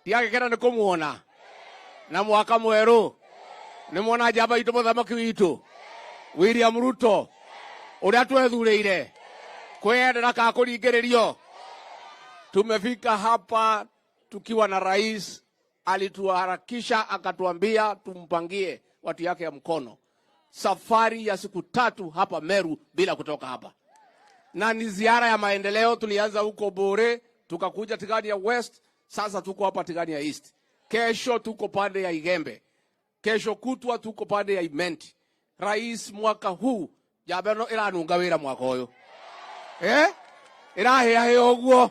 Tiagäkena nä kå muona na mwaka mwerå nä mwona njamba itå må witå William Ruto å rä a twethurä ire kwiyendera ka kå. Tumefika hapa tukiwa na rais alituharakisha akatuambia tumpangie watu yake ya mkono safari ya siku 3 hapa Meru bila kutoka hapa, na ni ziara ya maendeleo. Tulianza huko Bore, tukakuja Tigania West, sasa tuko hapa Tigania East. Kesho tuko pande ya Igembe, kesho kutwa tuko pande ya Imenti. Rais mwaka huu jabeno iranunga wira mwaka uyu eh, irahea uguo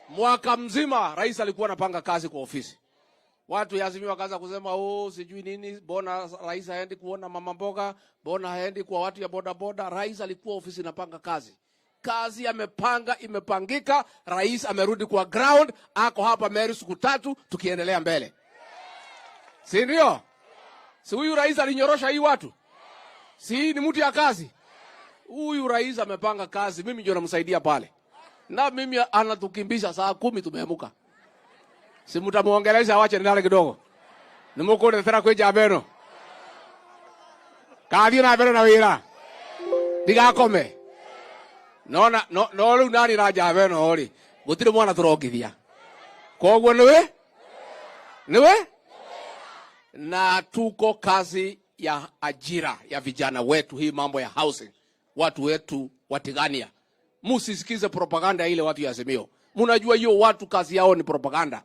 mwaka mzima. Rais alikuwa anapanga kazi kwa ofisi. Watu ya Azimio wakaanza kusema oh, sijui nini, mbona rais haendi kuona mama mboga, mbona haendi kwa watu ya boda boda. Rais alikuwa ofisi inapanga kazi, kazi amepanga, imepangika. Rais amerudi kwa ground, ako hapa Meru siku 3, tukiendelea mbele, si ndio? Si huyu rais alinyorosha hii watu, si ni mtu ya kazi huyu? Rais amepanga kazi, mimi ndio namsaidia pale, na mimi anatukimbisha saa 10 tumeamuka. Si mtamuongelesha wache nilale kidogo. Nimukundetera kwi njamba ĩno. Kathiĩ na mbere na wĩra. Ndigakome. No na no no rĩu nani na njamba ĩno rĩ, gũtirĩ mwana tũrongithia. Koguo nĩwe? Nĩwe? Na tuko kazi ya ajira ya vijana wetu, hii mambo ya housing. Watu wetu watigania. Musisikize propaganda ile watu ya Azimio. Munajua hiyo watu kazi yao ni propaganda.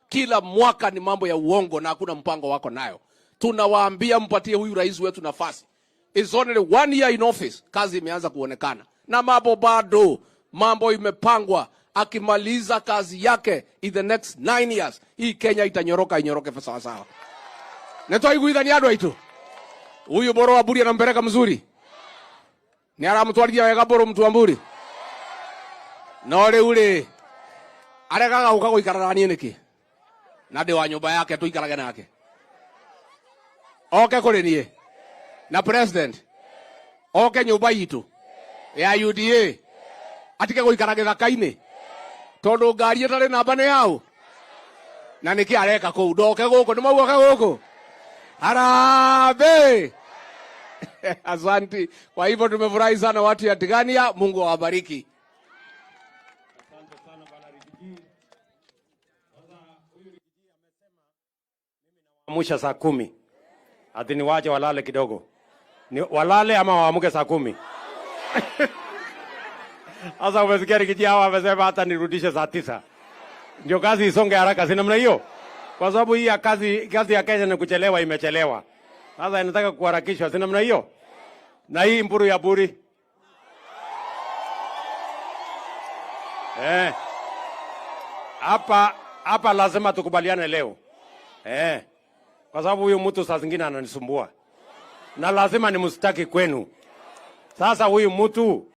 Kila mwaka ni mambo ya uongo na hakuna mpango wako nayo. Tunawaambia mpatie huyu rais wetu nafasi. It's only 1 year in office, kazi imeanza kuonekana. Na mambo bado, mambo imepangwa. Akimaliza kazi yake in the next 9 years, hii Kenya itanyoroka, inyoroke sawa sawa. Netoiguithania andũ aitũ. Huyu boro wa Mburi anampeleka mzuri. Ni aramtwarithia wega boro mtu wa Mburi. No rĩu rĩ, aregaga gũka gũikara na niĩ nĩkĩ? Na ndĩ wa nyũmba yake tuikarage nake. Oke kũrĩ niĩ na president oke nyũmba itũ ya UDA atige gũikara gĩthaka-inĩ tondũ ngari ĩtarĩ namba nĩ yaũ na nĩkĩ areka kũu? Ndoke gũkũ, nĩ mau oke gũkũ. Harambee! Asante. Kwa hivyo tumefurahi sana watu ya Tigania, Mungu awabariki. Asante sana bwana Riggy G. Sasa huyu Riggy G amesema mimi nawaamsha saa 10. Ati ni waje walale kidogo. Ni walale ama waamuke saa 10? Sasa umesikia Riggy G hawa amesema hata nirudishe saa 9. Ndio kazi isonge haraka, si namna hiyo? Kwa sababu hii ya kazi ya Kenya ni kuchelewa, imechelewa. Sasa inataka kuharakishwa, si namna hiyo? Na hii mburu ya buri. Hapa lazima tukubaliane leo. Kwa sababu huyu mtu saa zingine ananisumbua. Na lazima nimshtaki kwenu. Sasa huyu mtu